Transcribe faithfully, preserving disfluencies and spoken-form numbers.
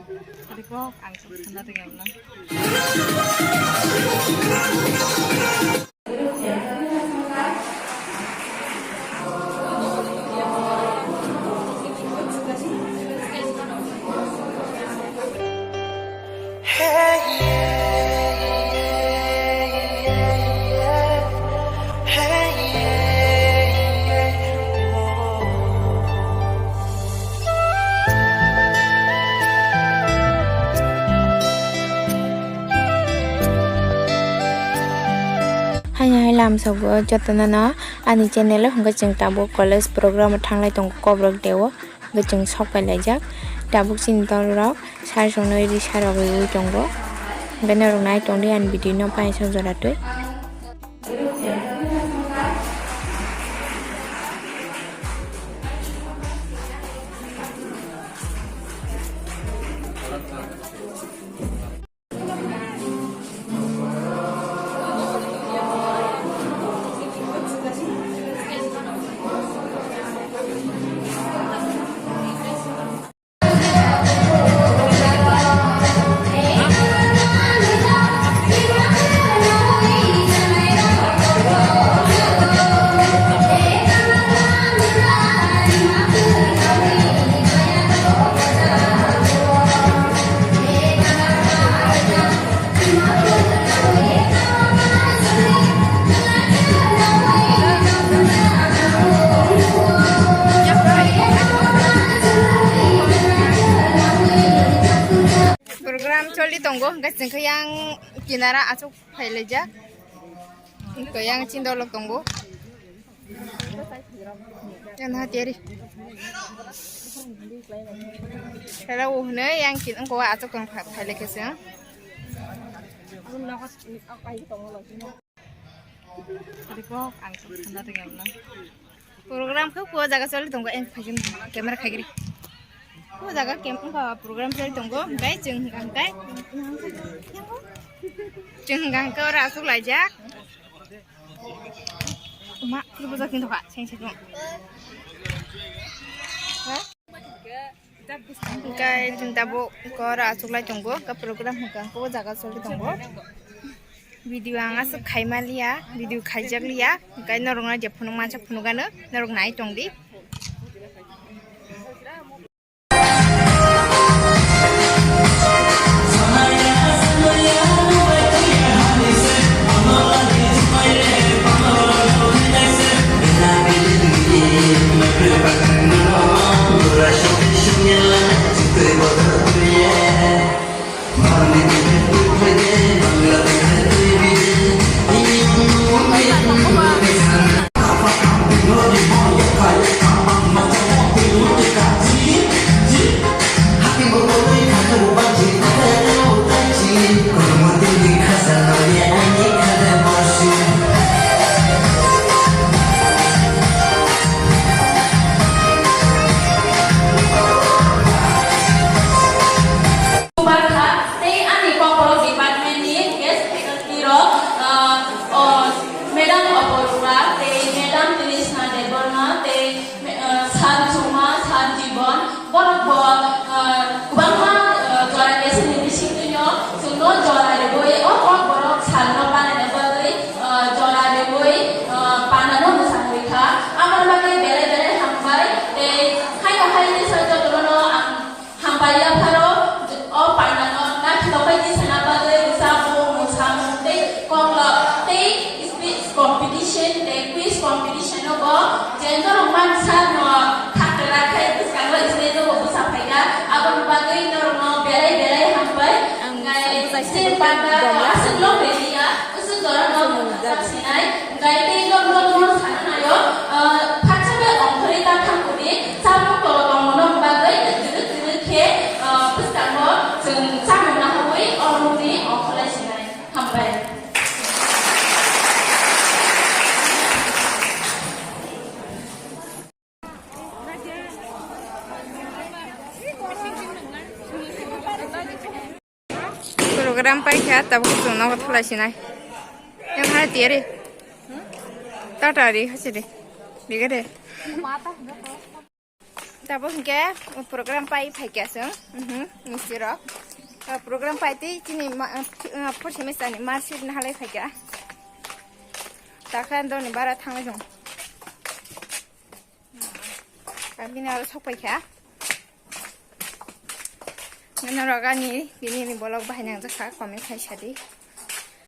Tadi kok ang sana dengan Haino hai lamsogo jotono no ani channel o hwnkhe chwng tabuk college program o thanglai tongo Kobrok deo. Hwnkhe chwng sok pai laijak. Tabuk chini dol rok sar songnai ri sar rok riui tongo. Hwnkhe norok nai tongdi ani video no paisa jora twi. Program choli tongo, hwnkhe chwng khe yang kinara achuk phai laijak. To yang chini dol rok tongo. Yang ha teri. Hello, hwno yang kin ko achuk tong phai le kese. Tadi kok ang sana dengan Program khe ko jaga choli tongo, eng phaisin camera khaigri. Ko jaga kem ko program choli tongo, hwnkhe chwng hwnkhe chwng hwnkhe ora asuk laijak. Ma, kiri bujak ni doka, seng seng. Hwnkhe chwng tabuk ko ora asuk lai tongo, ka program hwnkhe ko jaga choli tongo. Video ang aswk khaima liya, video khaijak liya, hwnkhe norokno je phunuk mansa phunukgano norok nai tongdi. Tei ani kokborok department ni guest faculty rok, ah, oh, Madam Oporua tei Madam Trishna Debbarma tei, ah, Sir Chuma, Sir Jibon, borok bo, ah, kwbangma, ah, jora kaisa ni bisingtwi no chwngno jora rwui o kokborok salno banaina bagwi, ah, jora rwui, ah, panano mwchangwi kha. Aboni bagwi belai belai hambai tei haino haini sa jotono ang Hambai yapharo o panano naithok bai tisana bagwi rwchapmung, mwsamung tei koklop tei speech competition tei quiz competition no bo je norok mansa no thakra khai bwskango stage o bo bwsa phaikha, aboni bagwi norokno belai belai hambai. Ang hwnkhe sini banda aswk long ready ya, aswk jora no sinai. Hwnkhe tei norok no sana naio, ah, phatsa bai ongkhorwi ta thang kudi, chamung tolo tongmano bagwi twrwk twrwk khe, ah, bwskango chwng chamung naharwi o rukni ongkhorlai sinai. Hambai. Program paikha, tabuk chwng nogo thalai sinai. Yang hai tiari. Tata ri hasi de. Bigade. Tabuk hwnkhe program pai phaikha chwng. Mhm, misti rok. Ah, program pai tei chini ma-, ah, fourth semester ni marksheet nahalai phaikha. Takhan doni bara thanglai jong. Ang bini aro sok paikha. Norok ani bini ni vlog bahai nangjakha, comment khai sadi.